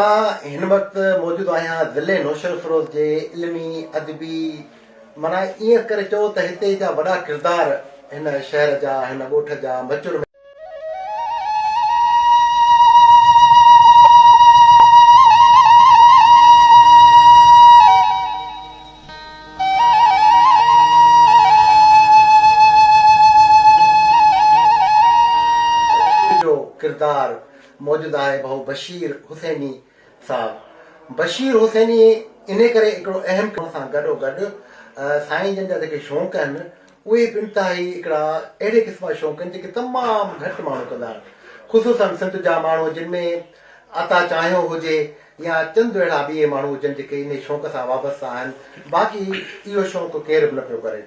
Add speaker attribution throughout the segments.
Speaker 1: مان هن وقت موجود آهيان ضلعي نوشهروفيروز جي علمي ادبي معنيٰ ائين ڪري چئو ته هتي جا وڏا ڪردار هن شهر جا هن ڳوٺ جا مچر ۾. جو ڪردار موجود آهي ڀائو بشير حسيني صاحب بشير حسيني انهي ڪري هڪڙو اهم ڪم سان گڏو گڏ سائين جن جا جيڪي شوق آهن اهي به انتهائي هڪڙا اهڙي قسم جا شوق آهن جيڪي تمام گهٽ ماڻهو ڪندا آهن خصوصن سنڌ جا ماڻهو جن ۾ عطا چاهيو هجي يا چند اهڙا ٻئي ماڻهو هجن جيڪي انهي شوق سان وابسته آهن باقي اهو شوق ڪير به نه پيو ڪري.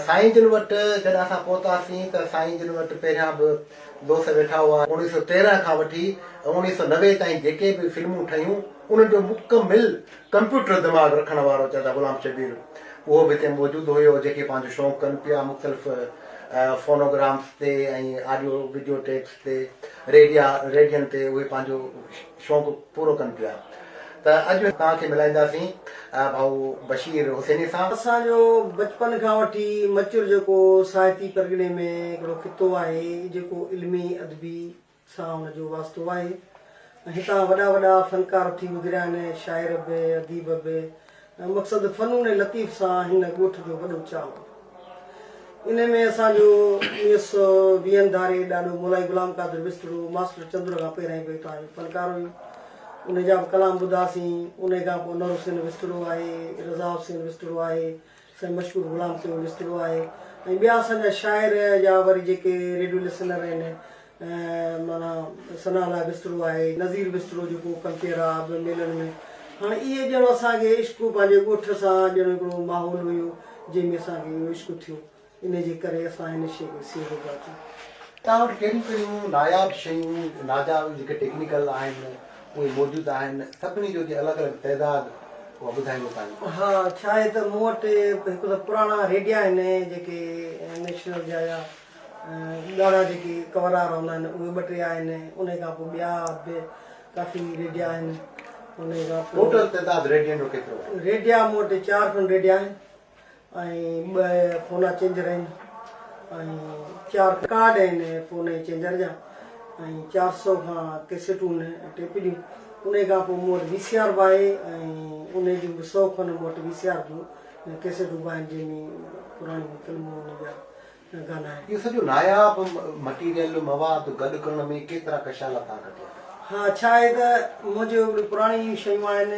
Speaker 1: سائين جن وٽ جڏهن اسان پهتاسين ته سائين جن وٽ پهريان به دوست ويٺا هئا. 1913 کان وٺي 1990 تائين جيڪي به فلمون ٺهيون انهن جو مڪمل ڪمپيوٽر دماغ رکڻ وارو چاچا غلام شبير اهو به هتي موجود هيو جيڪي پنهنجو شوق ڪن پيا مختلف فونوگرامس تي ۽ آڊيو وڊيو ٽيپس تي ريڊيا ريڊين تي اهي پنهنجو شوق پورو ڪن پيا ته اڄ توهان کي ملائينداسين ڀائو بشير حسيني سان.
Speaker 2: اسان جو بچپن کان وٺي مچر جيڪو ساهتي پرڳڻي ۾ هڪڙو خطو آهي جيڪو علمي ادبي سان ان جو واسطو آهي ۽ هتان وڏا وڏا فنڪار ٿي گذريا آهن شاعر به اديب به ۽ مقصد فنون لطيف سان هن ڳوٺ جو وڏو چاهه هو. انهي ۾ اسان جو اڻويهه سؤ ويهن ڌاري ڏاڏو مولائي غلام قادر وسطڙو ماسٽر چندر کان پهريائين به هتان جو فنڪار هيو. انهي جا به ڪلام ٻڌاسين. انهي کان پوء انور حسين وسطڙو آهي، رضا حسين وسطڙو آهي، سائين مشڪور غلام ڪيو وسطڙو آهي ۽ ٻيا اسان جا شاعر يا وري جيڪي ريڊيو لسنر آهن معنيٰ ثناء الله وسطڙو آهي، نذير وسطڙو جيڪو ڪمپيئر آ به ميلن ۾ هاڻي اهي ڄڻ اسان کي عشق پنهنجي ڳوٺ سان ڄڻ هڪڙو ماحول هيو جنهن ۾ اسان کي اهو عشق ٿيو انهي جي ڪري اسان هن شيء کي سينڌو پيا اچون.
Speaker 1: توهان وٽ ڪهڙيون ڪهڙيون ناياب شيون ناجاب جيڪي ٽيڪنيڪل آهن اهي موجود آهن سڀني جو جي الڳ الڳ تعداد اها ٻڌائيندو تان.
Speaker 2: ها ڇا آهي ته مون وٽ هڪ ته پراڻا ريڊيا آهن جيڪي نيشنل جا يا ڳاڙها جيڪي ڪور وارا هوندا آهن اهي ٻه ٽي آهن انهي کان پوء ٻيا به ڪافي ريڊيا آهن انهي کان پوء
Speaker 1: ٽوٽل تعداد ريڊين جو ڪيترو آهي؟
Speaker 2: ريڊيا مون وٽ چار کن ريڊيا آهن ۽ ٻه فونا چينجر آهن ۽ چار ڪارڊ آهن فون ۽ چينجر جا ۽ 400 کان ڪيسيٽون آهن ٽيپ جون انهي کان پوء مون وٽ وي سي آر به آهي ۽ انهي جون به 100 کن مون وٽ وي سي آر جون ڪيسيٽون به آهن جنهن ۾ پراڻيون فلمون ان جا گانا آهن.
Speaker 1: اهو سڄو ناياب مٽيريل، مواد، گڏ ڪرڻ ۾ ڪيترا ڪشالا توهان ڪٽيا؟
Speaker 2: ها ڇا آهي ته منهنجي هڪڙيون پراڻيون شيون آهن.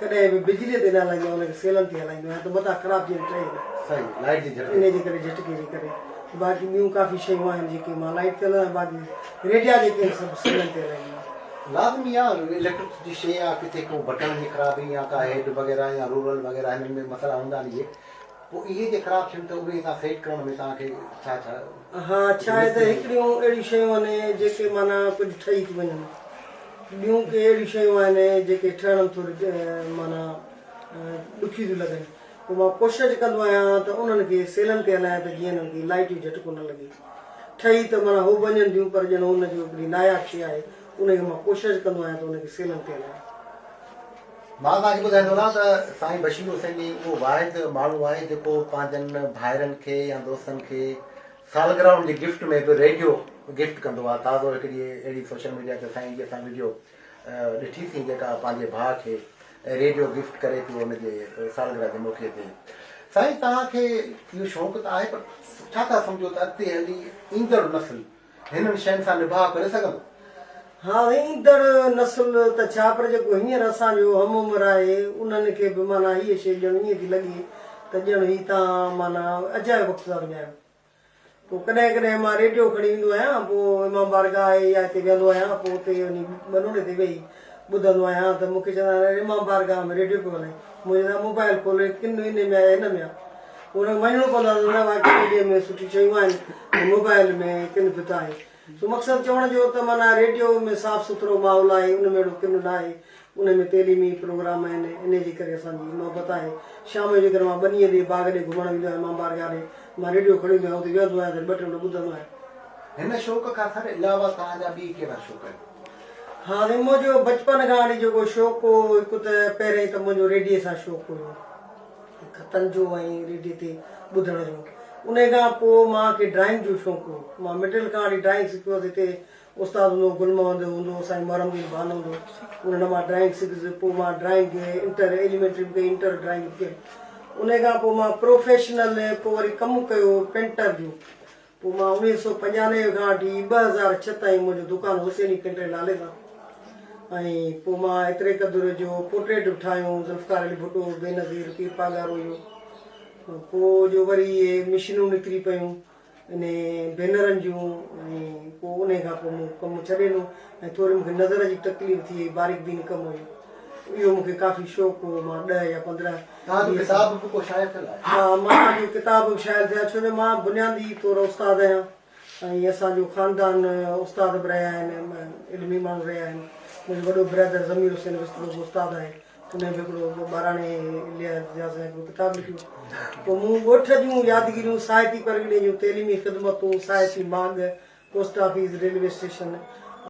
Speaker 2: ڪڏهن به بجليء تي نه هلائيندو آهيان ان کي سيلن تي هلائيندو آهيان ته متان خراب ٿي وڃي ٺهي نه.
Speaker 1: صحيح لائيٽ جي جهٽڪي.
Speaker 2: انهيء جي ڪري جهٽڪي جي ڪري باقي ٻيون ڪافي شيون آهن جيڪي مان لائيٽ تي هلائيندو آهيان باقي ريڊيا جيڪي آهن سڀ سيلن تي هلائيندو آهيان.
Speaker 1: لازمي آ اليڪٽرڪ جي شيء آ ڪٿي ڪو بٽڻ جي خرابي يا ڪا هيڊ وغيره يا رورل وغيره هنن ۾ مسئلا هوندا آهن اهي پوء اهي جي خراب ٿين ته اهي تان سيٽ ڪرڻ ۾ توهان کي ڇا ڇا.
Speaker 2: ها ڇا آهي ته هڪڙيون اهڙيون شيون آهن جيڪي معنيٰ ڪجهه ٺهي ٿيون وڃن ٻيون ڪي اهڙيون شيون آهن جيڪي ٺهڻ ۾ ٿوري معنيٰ ڏکيون ٿيون لڳن پوء مان ڪوشش ڪندو آهيان ته انهن کي سيلن تي هلايان ته جيئن انهن کي لائيٽ جو جهٽڪو نه لڳي ٺهي ته معنيٰ هو وڃن ٿيون پر ڄڻ ان جو هڪڙي ناياب شيء آهي ان کي مان ڪوشش ڪندو آهيان ته ان کي سيلن تي هلايان.
Speaker 1: مان توهان کي ٻڌائيندو هلان ته سائين بشير حسيني اهو واحد ماڻهو آهي جيڪو پنهنجن ڀائرن کي يا دوستن کي سالگرهن جي گفٽ ۾ به ريڊيو گفٽ ڪندو آهي تازو هڪڙي اهڙي سوشل ميڊيا تي سائين جي اسان وڊيو ڏٺي سين جيڪا پنهنجي ڀاء کي ريڊيو گفٽ ڪري پيو ان جي سالگرهه جي موقعي تي سائين توهان کي اهو شوق ته آهي پر ڇا ٿا سمجهو ته اڳتي هلي ايندڙ نسل هنن شين سان نڀاء ڪري سگهندو؟
Speaker 2: ها ايندڙ نسل ته ڇا پر جيڪو هينئر اسان جو هم عمر آهي انهن کي به معنيٰ هيء شيء ڄڻ ائين ٿي لڳي ته ڄڻ هي تان معنيٰ اجايو وقت ٿا وڃايو. پوء ڪڏهن ڪڏهن مان ريڊيو کڻي ويندو آهيان پوء امام بارگاهه آهي يا هتي ويهندو آهيان پوء اتي وڃي ٻنوڙي تي ويهي ٻڌندو آهيان ته مون کي چوندا آهن امام بارگاهه ۾ ريڊيو پيو هلائين مون چوندو آهيان موبائل کول ڪن انهي ۾ آهي هن ۾ آهي. پوء ان کي مڃڻو پوندو آهي ته نه واقعي ريڊيو ۾ سٺيون شيون آهن ۽ موبائل ۾ ڪن ڀت آهي. سو مقصد چوڻ جو ته معنيٰ ريڊيو ۾ صاف سٿرو ماحول آهي ان ۾ اهڙو ڪن ناهي ان ۾ تعليمي پروگرام آهن انهي جي ڪري اسان جي محبت آهي شام جو جيڪڏهن مان ٻنيء ڏي باغ ڏي گهمڻ ويندو آهيان امام بارگاهه ڏي مان ريڊيو کڻي ايندو آهيان اتي ويهندو آهيان ته ٻه ٽي منٽ ٻڌندو آهيان.
Speaker 1: هن شوق کان سر علاوه توهان جا ٻي ڪهڙا شوق آهن؟
Speaker 2: ها سائين منهنجو بچپن کان وٺي جيڪو شوق هو هڪ ته پهرئين ته منهنجو ريڊيي سان شوق هيو خطن جو ۽ ريڊيي تي ٻڌڻ جو انهي کان پوء مان کي ڊرائنگ جو شوق هو مان مڊل کان وٺي ڊرائنگ سکيو هوس هتي استاد هوندو هو گل محمد هوندو هو سائين محرم دين ڀان هوندو هو انهن مان ڊرائنگ سکيس پوء مان ڊرائنگ انٽر ايليمينٽري به ڪئي انٽر ڊرائنگ به ڪئي انهي کان پوء مان پروفيشنل پوء وري ڪم ڪيو پينٽر جو پوء مان 1995 کان وٺي 2006 تائين منهنجو دڪان حسيني پينٽر جي نالي سان ۽ پوء مان ايتري قدر جو پورٽريٽ به ٺاهيون ذوالفقار علي ڀٽو، بينظير، پير پاڳارو جو پوء جو وري اهي مشينون نڪري پيون انهي بينرن جون ۽ پوء انهي کان پوء مون ڪم ڇڏي ڏنو ۽ ٿوري مون کي نظر جي تڪليف ٿي وئي باريڪ بين ڪم هيو اهو مون کي ڪافي شوق هو مان ڏهه يا 15
Speaker 1: توهان جو ڪتاب به ڪو شايع ٿيل آهي؟
Speaker 2: ها مان جو ڪتاب به شايع ٿيل آهي ڇو جو مان بنيادي طور استاد آهيان ۽ اسان جو خاندان استاد به رهيا آهن علمي ماڻهو رهيا آهن منهنجو وڏو برادر ضمير حسين وسطڙو به استاد آهي انهي به هڪڙو ٻاراڻي لحاظ سان هڪڙو ڪتاب لکيو پوء مون ڳوٺ جون يادگيريون ساهتي پرڳڻي جون تعليمي خدمتون ساهتي ماڳ پوسٽ آفيس ريلوي اسٽيشن